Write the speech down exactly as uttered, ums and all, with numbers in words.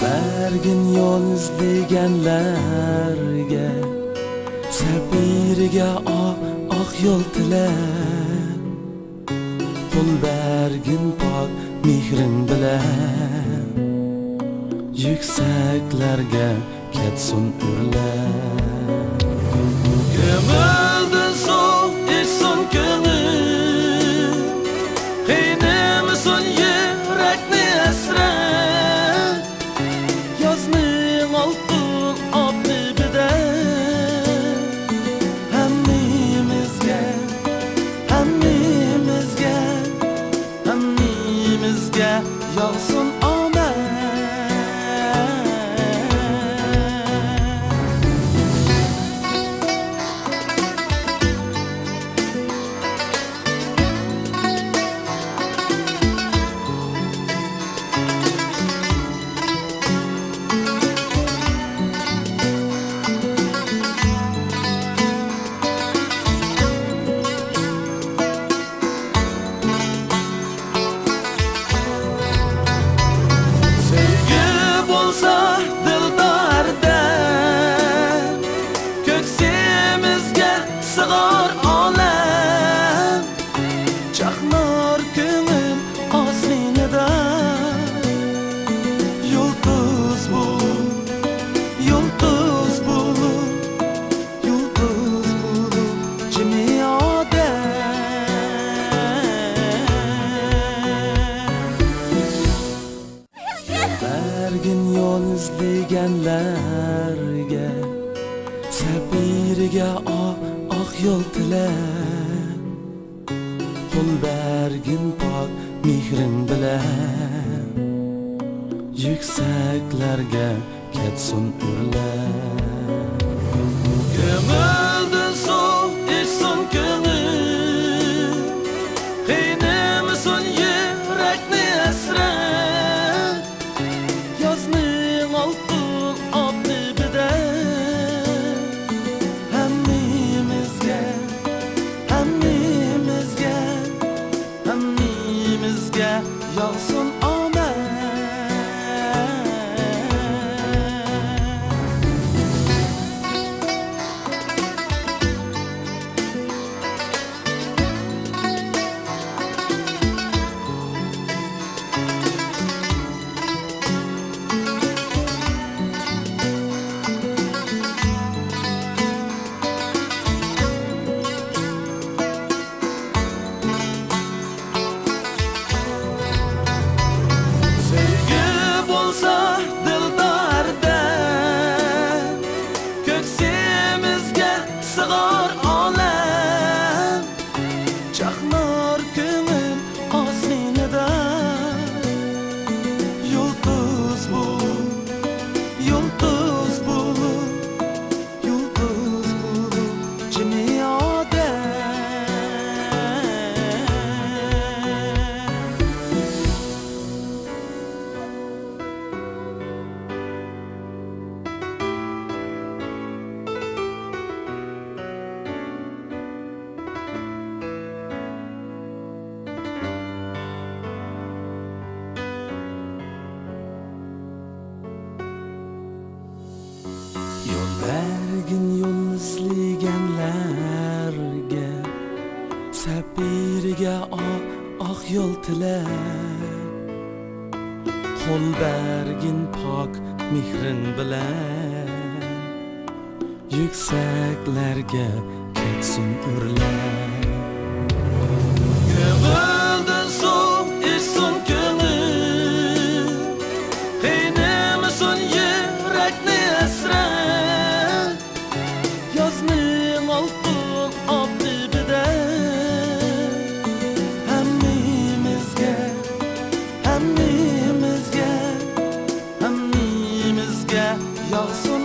بەرگىن يول ئىزلىگەنلەرگە، سەپىرىگە ئا-، ئاق يول تىلەپ. قول بەرگىن پاك مېھرىڭ بىلەن، يۈكسەكلەرگە كەتسۇن ئۆرلەپ. كۆڭۈلدىن سۇ ئىچسۇن كۆڭۈل، قىينىمىسۇن يۈرەكنى ھەسرەت. يازنىڭ ئالتۇن ئاپتىپىدە ھەممىمىزگە، ھەممىمىزگە، ھەممىمىزگە ياغسۇن ئامەت. سۆيگۈ بولسا دىلداردا، كۆكسىمىزگە سىغار ئالەم. چاقنار كۆڭۈل ئاسمىنىدا، يۇلتۇز بولۇپ، يۇلتۇز بولۇپ، يۇلتۇز بولۇپ جىمى ئادەم. بەرگىن يول ئىزلىگەنلەرگە، سەپىرىگە ئا-، ئاق يول تىلەپ. قول بەرگىن پاك مېھرىڭ بىلەن، يۈكسەكلەرگە كەتسۇن ئۆرلەپ. كۆڭۈلدىن سۇ ئىچسۇن كۆڭۈل، قىينىمىسۇن يۈرەكنى ھەسرەت. يازنىڭ ئالتۇن ئاپتىپىدە ھەممىمىزگە، ھەممىمىزگە، ھەممىمىزگە ياغسۇن ئامەت. سۆيگۈ بولسا دىلداردا، كۆكسىمىزگە سىغار ئالەم. چاقنار كۆڭۈل ئاسمىنىدا، يۇلتۇز بولۇپ، يۇلتۇز بولۇپ، يۇلتۇز بولۇپ جىمى ئادەم. يول بەرگىن يول ئىزلىگەنلەرگە، سەپىرىگە ئا-، ئاق يول تىلەپ. قول بەرگىن پاك مېھرىڭ بىلەن، يۈكسەكلەرگە كەتسۇن ئۆرلەپ. كۆڭۈلدىن سۇ ئىچسۇن كۆڭۈل، قىينىمىسۇن يۈرەكنى ھەسرەت. يازنىڭ ئالتۇن ئاپتىپىدە ھەممىمىزگە، ھەممىمىزگە، ھەممىمىزگە ياغسۇن